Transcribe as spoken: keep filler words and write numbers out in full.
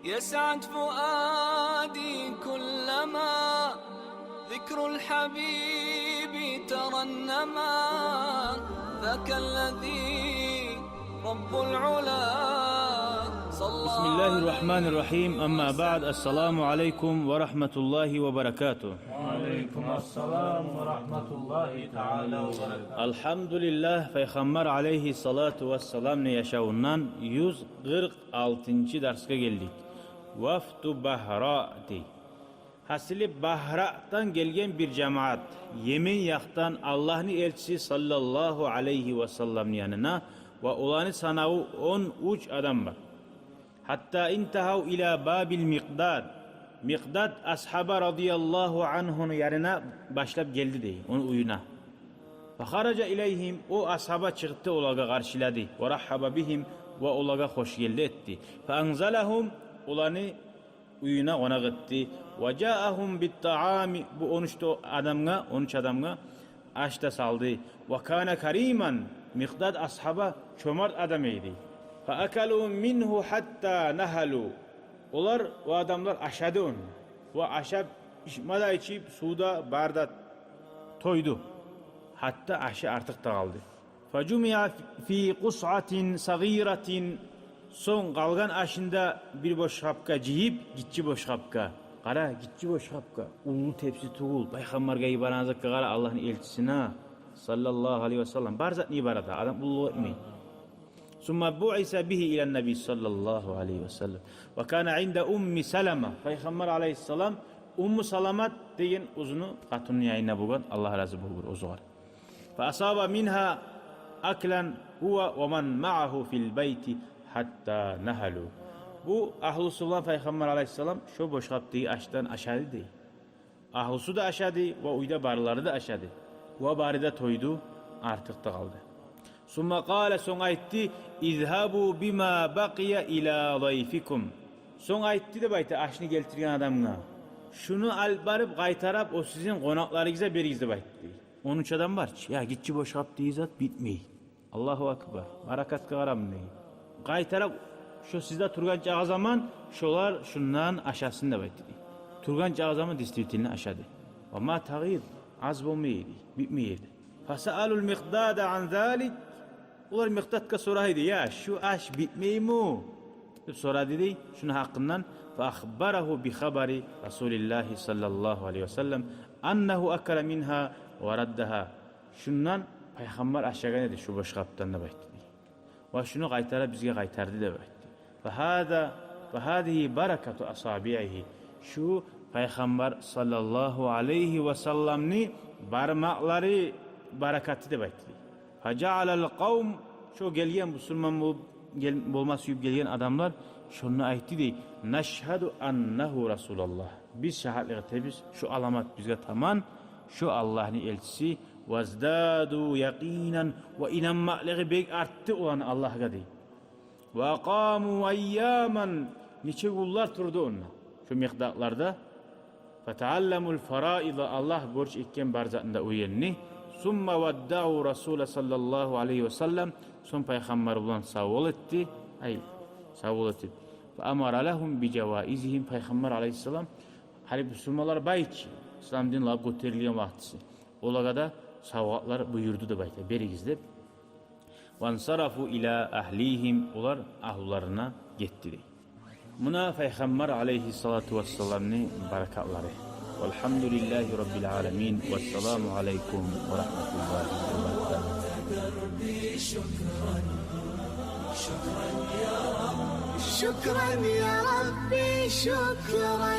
يسعد فؤادي كلما ذكر الحبيب ترنما، ذاك الذي رب العلا صلى بسم الله الرحمن الرحيم. أما بعد، السلام عليكم ورحمة الله وبركاته. وعليكم السلام ورحمة الله تعالى وبركاته. Алгьамдулиллагь, Пайхаммар алайгьиссалату вассаламны яшавундан юз къыркъ алтынчы дарсгъа гелдик. Вафду Багьра дей. Гьасили, Багьрадан гелген бир жамаат, Йемен якъдан Аллагьны элчиси саллаллагьу алайгьи вассаламны янына, ва оланы санаву он уьч адам бар. Гьатта интагьав ила бабил Микъдад. Микъдад асгьаба радияллагьу ангьуну янына башлап гелди дей, ону уьюне. Фа хаража илайгьим, о асгьаба чыгъды, олагъа къаршылады. Ва рагьхаба бигьим, ва олагъа хошгелди этди. Фа анзалагьум, оланы уьюне къонакъ этди. Ва жаагьум бит-таами, бу он уьч адамгъа, он уьч адамгъа аш да салды. Ва кана кариман, Микъдад асгьаба чомарт адам эди. Фа акалу мингьу гьатта нагьалу. Олар, о адамлар ашады ону. Ва ашап, ичме де ичип, сув да, бары да тойду. Гьатта ашы артыкъ да къалды. Фа жумиа фи къусъатин сагъиратин. Сонг къалгъан ашын да бир бошгъапгъа жыйып, гиччи бошгъапгъа. Къара, гиччи бошгъапгъа, уллу тепси тюгюл, Пайхаммаргъа йибереген затгъа къара, Аллагьны элчисине саллаллагьу алайгьи васаллам. Бар затны йибере де, адам уллу этмей. Сумма буъиса бигьи илан-наби саллаллагьу алайгьи васаллам. Ва кана инда Умми Салама. Пайхаммар алайгьиссалам Умму Саламат деген оьзюню къатынны янында болгъан, Аллагь рази болгъур оьзюгер. Фа асаба мингьа аклан гьува ва ман магьагьу фил байти гьатта нагьалу. Бу агьлюсю булан Пайхаммар алайгьиссалам шо бошгъапдагъы ашдан ашады дей. Агьлюсю де ашады ва уьйде барлары да ашады. Ва бары да тойду, артыкъ да къалды. Сумма къала, сонг айтды: «Изгьабу бима бакъия ила дайфикум». Сонг айтды деп айта ашны гелтирген адамгъа: «Шуну алып барып, къайтарып, о сизин къонакъларыгъызгъа беригиз», — деп айтды. Он уьч адам бар чы, я гиччи бошгъапдагъы зат битмей. Аллагьу акбар. Баракатгъа къара мунда. Къайтарып, шо сиз де тургъан чакъы заман шолар шундан ашасын деп айтды. Тургъан чакъы заман действительно ашады. Ва ма тагъид, аз болмай эди, битмей эди. Фасаалул Микъдада ан залик. Олар Микъдадгъа сорай эди: «Я, шу аш битмейми?» — деп сорады дей шуну гьакъындан. Фа ахбарагьу би хабари Расулиллагьи саллаллагьу алайгьи васаллам аннагьу акала мингьа ва раддагьа. Шундан Пайхаммар ашагъан эди, шу бошгъапдан, деп айтды дей. Ва шуну къайтарып бизге къайтарды деп айтды. Фагьаза, фагьазигьи баракату асабигьигьи. Шу Пайхаммар саллаллагьу алайгьи васалламны бармакълары баракаты деп айтды дей. Фажаалал къавм, шо гелген, бусурман болуп гел-, болма сююп гелген адамлар шону айтды дей: «Нашгьаду аннагьу Расулаллагь». Биз шагьатлыкъ этебиз, шу аламат бизге таман, шу Аллагьны элчиси. Ваздаду якъинан, ва инанмакълыгъы бек артды оланы Аллагьгъа дей. Ва акъаму айяман, нече гюнлер турду онда, шу Микъдадларда. Фатаалламул фараида, Аллагь борч этген бар затны да уьйренди. Сумма ваддагьу Расула саллаллагьу алайгьи васаллам, сонг Пайхаммар булан савбол этди. Ай, савбол этди. Фа амара лагьум би жаваизигьим, Пайхаммар алайгьиссалам, гьали бусурманлар бай чы, ислам дин лап гётерилген вакътиси, олагъа да савгъатлар буюрду деп айта, беригиз деп. Вансарафу ила агьлигьим, олар агьлуларына гетди дей. Муна Пайхаммар алайгьиссалату вассаламны баракатлары. Валгьамдулиллагьи раббил аламин. Вассаламу алайкум ва рагьматуллагьи ва баракатугь. شكرا يا ربي، شكرا.